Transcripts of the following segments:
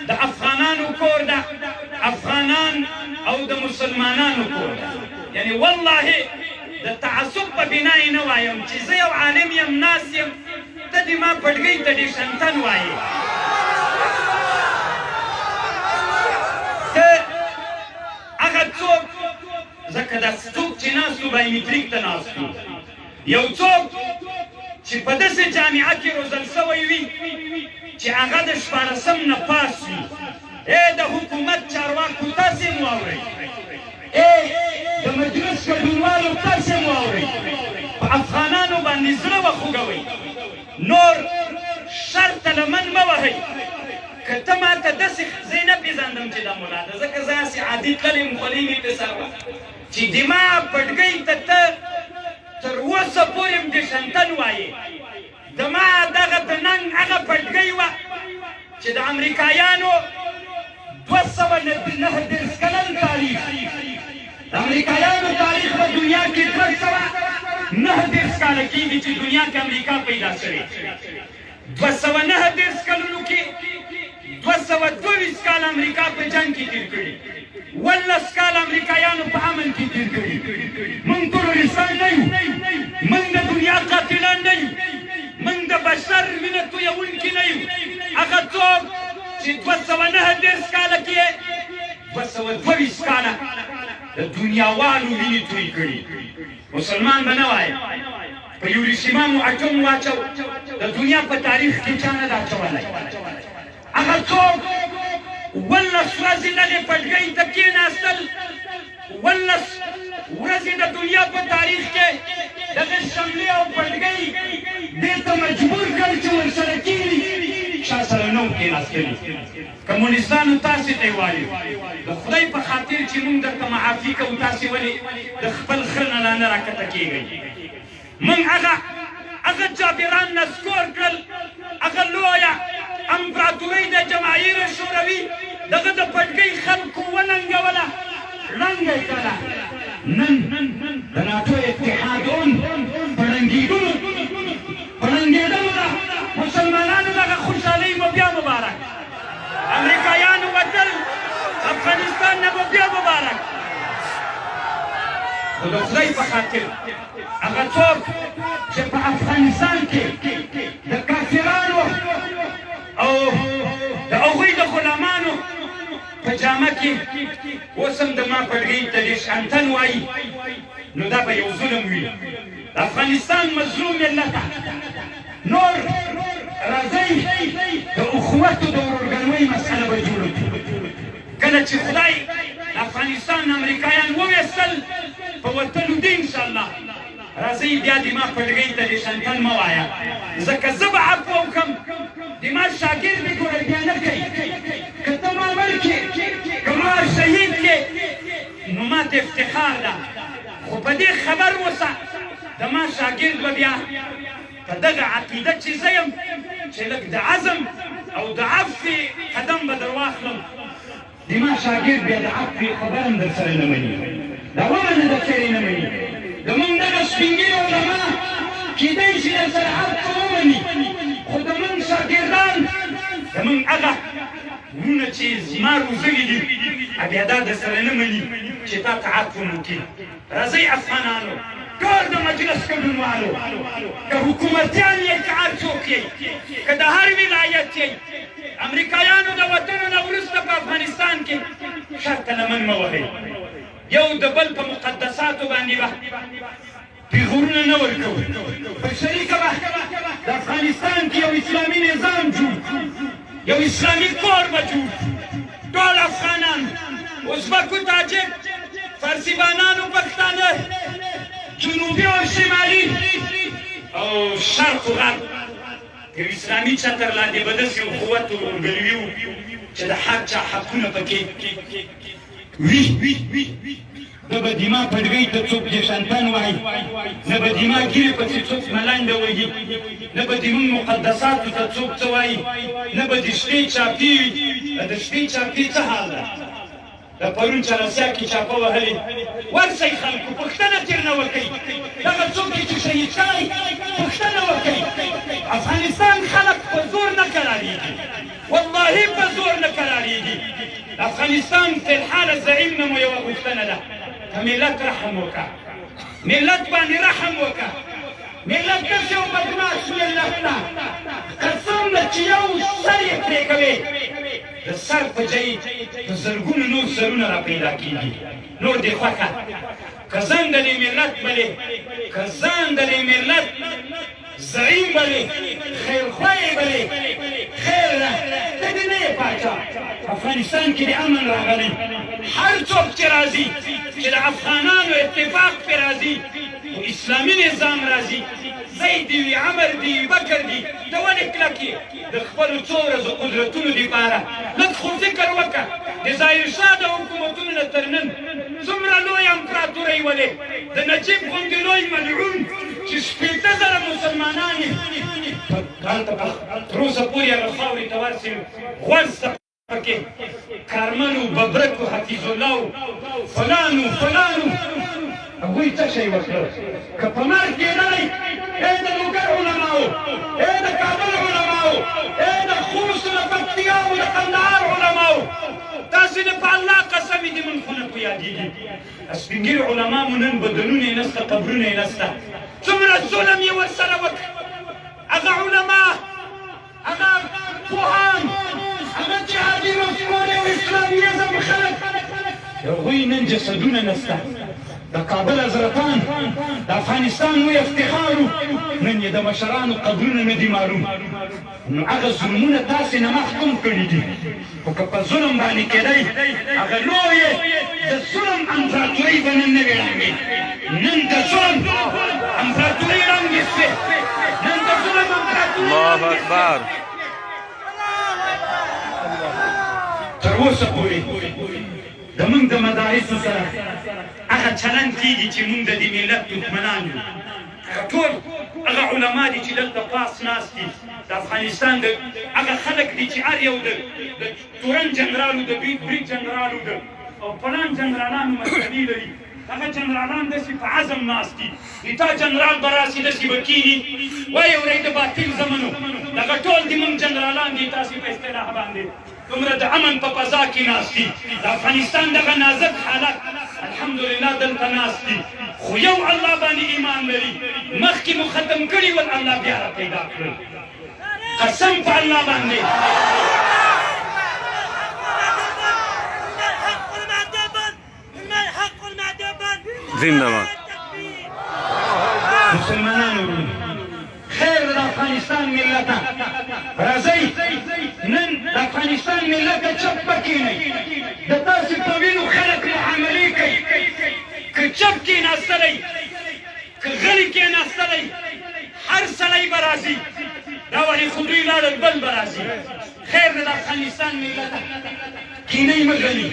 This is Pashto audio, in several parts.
د افغانانو کور ده، افغانان او د مسلمانانو کور ده. یعنی والله د تعصب په بنا یې نه وایم چې زه یو عالم یم، ناست یم، ته دې ما پټګۍ ته دې شنتن وایې. ته هغه څوک، ځکه دا څوک چې ناست وو بایومتریک ته ناست وو، یو څوک چې په داسې جامعه کې روزل شوی وي چې هغه د 16 نه پاس وي. ای د حکومت چارواکو تاسې هم واورئ، ای د مجلس ګډونوالو تاسې هم واورئ، په افغانانو باندې زړه وخوږوئ، نور شر ته لمن مه وهئ. که ته ما ته داسې زه یې نه پېژندم چې دا ملا ده، ځکه زه هسې عادي تللی یم، خولۍ مې پرې سر وه، چې دما پټګۍ ته ته تر اوسه پورې هم د شنتن وایې. د ما دغه د ننګ هغه پټګۍ وه چې د امریکایانو 239 کلن تاریخ، د امریکایانو تاریخ په دنیا کې 239 کاله کېږي چې دنیا کې امریکا پیدا شوې. 239 کلونو کې 222 کاله امریکا په جنګ کې تېر کړي، 18 کاله امریکایانو په امن کې تېر کړي. موږ تروریستان نه یو، موږ د دنیا قاتلان نه یو، موږ د بشر وینه تویوونکي نه یو. هغه څوک چې 239 کاله کې 222 کاله د دنیاوالو وینې توی کړي، مسلمان به نه وایم. په یوریشیما مو اټوم واچو، د دنیا په تاریخ کې چا نه ده اچولی. هغه څوک 18 ورځې دغې پټګۍ ته کېناستل، 18 ورځې د دنیا په تاریخ کې دغې شملې او پټګۍ دې ته مجبور کړ چې ورسره کښېني، چا سره نه وو کېناستلي. کمونستانو تاسې ته یې وایو، د خدای په خاطر چې موږ درته معافي کوو، تاسې ولې د خپل خره نه لا نه راکښته کېږئ؟ موږ هغه جابران نسکور کړل، هغه لویه امپراتورۍ د جماهیر شوروي دغه د پټګۍ خلکو وننګوله، ړنګه یې کړله. نن د ناټو اتحاد هم په ړنګېدلو ده. مسلمانانو دغه خوشحالۍ مو بیا مبارک، امریکایانو وتل افغانستان نه مو بیا مبارک. خو د خدای په خاطر هغه څوک چې په افغانستان کې د کافرانو او د هغوی د غلامانو په جامه کې اوس هم د ما پټګۍ ته دې شانتن وایي، نو دا به یو ظلم وي د افغانستان مظلوم ملته. نور راځئ د اخوت او د ورورګلوۍ مسئله به جوړه کړو. کله چې خدای د افغانستان امریکایان وویستل په وتلو دي انشاءالله، راځئ بیا د ما پټګۍ ته دې شنتن مه وایه، ځکه زه به عفوه وکړم، د ما شاګرد دې ګوره بیا نه کوي. که ته ما مړ کړې، که ما شهید کړې، نو ما ته افتخار ده، خو په دې خبر اوسه د ما شاګرد به بیا په دغه عقیده چې زه یم چې لږ د عزم او د عفوې قدم به در واخلم، د ما شاګرد بیا د عفوې خبره هم در سره نه مني، دا ومنه در سره یې نه مني. زموږ دغه سپین ږیري علما کېدای شي در سره هر څه ومني، خو زموږ شاګردان، زموږ هغه وروڼه چې زما روزلي دي، بیا دا در سره نه مني چې تا ته عفو مو کړي. راځئ افغانانو، ټول د مجلس ګډونوالو، که حکومتیان یئ، که هر څوک یئ، که د هر ولایت یئ، امریکایانو د وتلو نه وروسته په افغانستان کې شر ته لمن مه وهئ. یو د بل په مقدساتو باندې به پیغورونه نه ورکوو، په شریکه به د افغانستان کې یو اسلامي نظام جوړ کړو، یو اسلامي کور به جوړ کړو. ټول افغانان، ازبکو، تاجک، فارسیبانانو، پښتانه، جنوبي او شمالي او شرق و غرب، یو اسلامي چتر لاندې به داسې یو قوت ورورګلوي وو چې د هر چا حقونه پکې وي. نه به دما پټګۍ ته څوک جشنتن وایي، نه به دما ږیرې پسې څوک ملنډه وهي، نه به د موږ مقدساتو ته څوک څه وایي، نه به د شپې چاپې وي. د شپې چاپې څه حال ده؟ د پرون چرسیا کې چاپه وهلې، ورسئ خلکو پوښتنه ترنه وکړئ، دغه څوک یې چې شهید کړی پوښتنه وکړئ. افغانستان خلک په زور نه کرارېږي، والله په زور. قلارېږي. د افغانستان فلحاله زعیم نه مو یوه غوښتنه ده، په ملت رحم وکړه، ملت باندې رحم وکړه. ملت داسې یو بدمعاش ملت ده، قسم ده چې یو سر یې پرې کوې، د سر په ځای په زرګونو نور سرونه را پیدا کېږي. نور دې خوښه که ځان د دې ملت بلې، که ځان د دې ملت زعیم بلې، خیرخواه یې بلې، خیر ده، ته دې نه یې پاچا. افغانستان کې د امن راغلی، هر څوک چې راځي چې د افغانانو اتفاق پرې راځي، خو اسلامي نظام راځي. زید دي وي، عمر دي وي، بکر دي، ته ولې کلک یې د خپلو څو ورځو قدرتونو دپاره؟ لږ خو فکر وکړه، د ظاهر شاه د حکومتونو نه تر نن څومره لوی امپراتورۍ ولې د نجیب غوندې لوی ملعون چې 60,000 مسلمانان یې هلته تر اوسه پورې هغه خاورې ته ورسېږي، غوږ پکې کارمل و، ببرک و، حفیظ الله و، فلان و، فلان و، هغوی څه شی وکړل؟ که په مرګ کېدلی، ای د لوګر علماو، ای د کابل علماو، ای د خوست، د پکتیا او د قندهار علماو، تاسې د په الله قسم دي، مونږ خو نه په یادېږي. سپین ږیري علما مو نن بدنونه یې نسته، قبرونه یې نسته، څومره ظلم یې ورسره وکړ. هغه علما، هغه پوهان، هغه جهادي مفکورې او اسلامیزم خلک، هغوی نن جسدونه نسته. د کابل حضرتان د افغانستان لوی افتخار و، نن یې د مشرانو قبرونه نه دي معلوم. نو هغه ظلمونه تاسې نه مخ کوم کړي دي، خو که په ظلم باندې کېدی، هغه لویې د ظلم امپراتورۍ به نن نه وي ړنګې. نن د ظلم امپراتورۍ ړنګې سوې، نن د ظلم امپراتورۍ. الله اکبر. تر اوسه پورې د موږ د مدارسو سره هغه چلند کېږي چې موږ د دې ملت دښمنان یو. هغه ټول هغه علما دي چې دلته پاس ناست دي، د افغانستان د هغه خلک دي چې هر یو د تورن جنرالو، د برید جنرالو، د او فلان جنرالانو مرتبې لري. هغه جنرالان داسې په عزم ناست دي، تا جنرال به راسي داسې به کښېني، وایي اورئ د باطل زمنو. دغه ټول د موږ جنرالان دي، تاسې په اصطلاح باندې دومره د امن په فضا کې ناست دي. د افغانستان دغه نازک حالت الحمدلله دلته ناست دي، خو یو الله باندې ایمان لري. مخکې مو ختم کړي ول، الله بیا را پیدا کړل، قسم په الله باندې. زنده باد. مسلمانانو خیر د افغانستان ملت، راځئ نن د افغانستان ملت چپ مه کښېنئ. د تاسې په وینو خلک معاملې کوي. که چپ کښېناستلی، که غلي کښېناستلی، هر سړی به راځي. دا ولې خو دوی لاړل، بل به راځي. خیر د افغانستان ملت، کښېنئ مه غلي.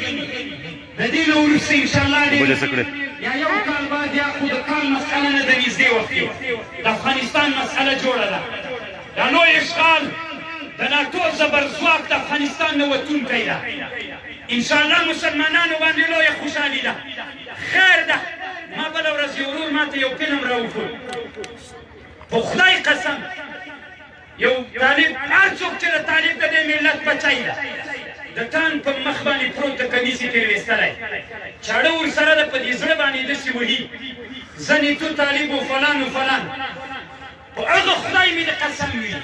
د دې نه وروسته انشاءالله ډېر یا یو کال بعد، یا خو د کال مسئله نه، د نږدې وخت کې د افغانستان مسئله جوړه ده. دا لوی اشغال د ناټو زبرځواک د افغانستان نه وتونکی ده. انشاءالله مسلمانانو باندې لویه خوشحالي ده، خیر ده. ما بله ورځ یو ورور ماته یو فلم راوښود، په خدای قسم یو طالب، هر څوک چې د طالب د دې ملت بچی ده، د ټانک په مخ باندې پروت، د کمیس یې ترې ویستلی، چاړه ورسره ده، په دې زړه باندې داسې وهي، ځنې تو طالب و فلان و فلان. په هغه خدای مې د قسم وي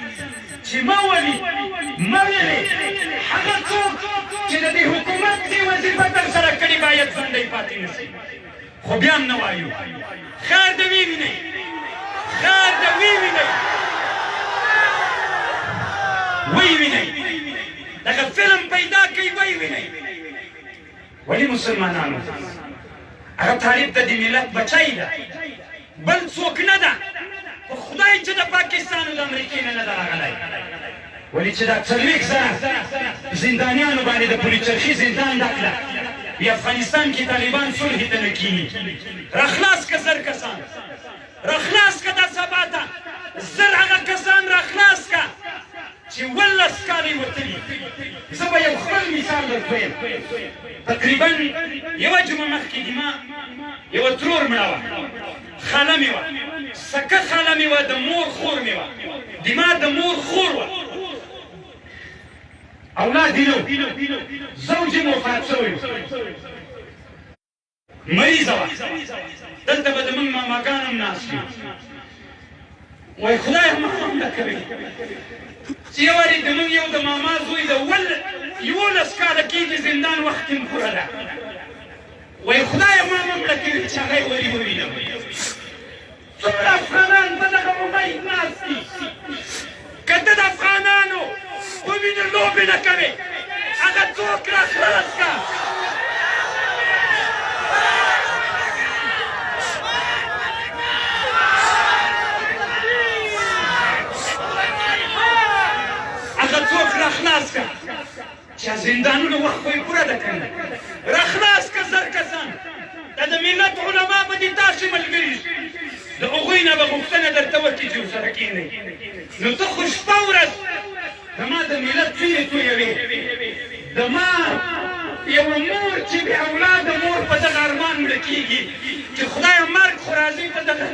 چې مه ولي مه ویلې، هغه څوک چې د دې حکومت دې وظیفه ترسره کړې باید ژوندی پاتې نه شي. خو بیا هم نه وایو. خیر د ویوینئ، خیر د ویوینئ، ویوینئ، دغه فلم پیدا کوي، ویوینئ. ولې مسلمانانو، هغه طالب د دې ملت بچی ده، بل څوک نه ده. په خدای چې د پاکستان او د امریکې نه نه ده راغلی. ولې چې دا 40,000 زندانیانو باندې د پولیچرخي زندان ډک ده، وي افغانستان کې طالبان صلحې ته نه کښېني. راخلاص که 1000 کسان، راخلاص که دا سبا ته 1000 هغه کسان راخلاص که چې 17 کاله یې وتلي. زه به یو خپل مثال درکویم. تقریبا یوه جمعه مخکې د ما یوه ترور مړه وه، خاله مې وه، سکه خاله مې وه، د مور خور مې وه، د ما د مور خور وه. اولاد یې نه زوج یې وفات شوی مریضه وه. دلته به زموږ ماماګان هم ناست وي، وایي خدای ما هم نه کوي چې یو وارې زموږ یو د ماما زوی د 11 کاله کېږي زندان وخت یې پوره ده، وایي خدای ما هم مړه کوي چې هغه یې وري ووینم. څومره افغانان په دغه امید ناست دي، که ته د افغانانو په وینو لوبې نه کوې هغه څوک را خلاص کړه. هغه څوک را خلاص کړه چې زندانونو وخت خو یې پوره ده که نه، را خلاص کړه زر کسان. دا د ملت علما به دې تاسې ملګري د هغوی نه به غوښتنه درته وکړي چې ورسره کښېنئ. نو ته خو شپه ورځ زما د ملت وینې تویوې، زما یوه مور چې بې اولاده مور په دغه ارمان مړه کېږي چې خدایه مرګ خو راځي په دغه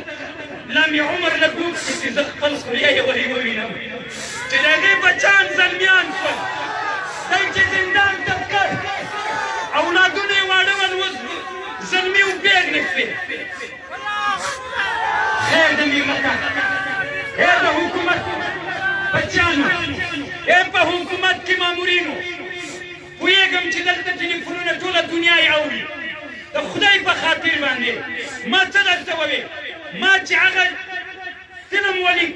لا مې عمر لږ وکړي چې زه خپل خوریه یې ورې ووینم چې د هغې بچان زلمیان شول، دی چې زندان ته کړ اولادونه یې واړه ول، اوس زلمي او پېغلې شوې. خیر د ملته، خیر د حکومت بچیانو، ای په حکومت کې مامورینو، پوهېږم چې دلته ټلیفونونه ټوله دنیا یې اوري، د خدای په خاطر باندې ما څه درته ووې، ما چې هغه فلم ولید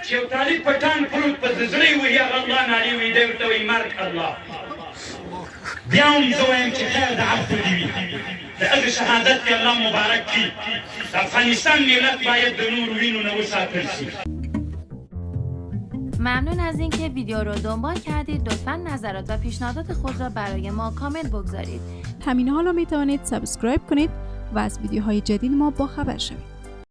چې یو طالب په ټانک پروت په زړه یې وهي، هغه الله نارې وهي، دی ورته وایي مرګ الله. بیا هم زه وایم چې خیر د عفو دې وي، د هغه شهادت دې الله مبارک کړي. د افغانستان ملت باید د نورو وینو نه وساتل شي. ممنون از اینکه ویدیو رو دنبال کردید. لطفاً نظرات و پیشنهادات خود را برای ما کامنت بگذارید. همین حالا می توانید subscribe کنید و از ویدیوهای جدید ما باخبر شوید.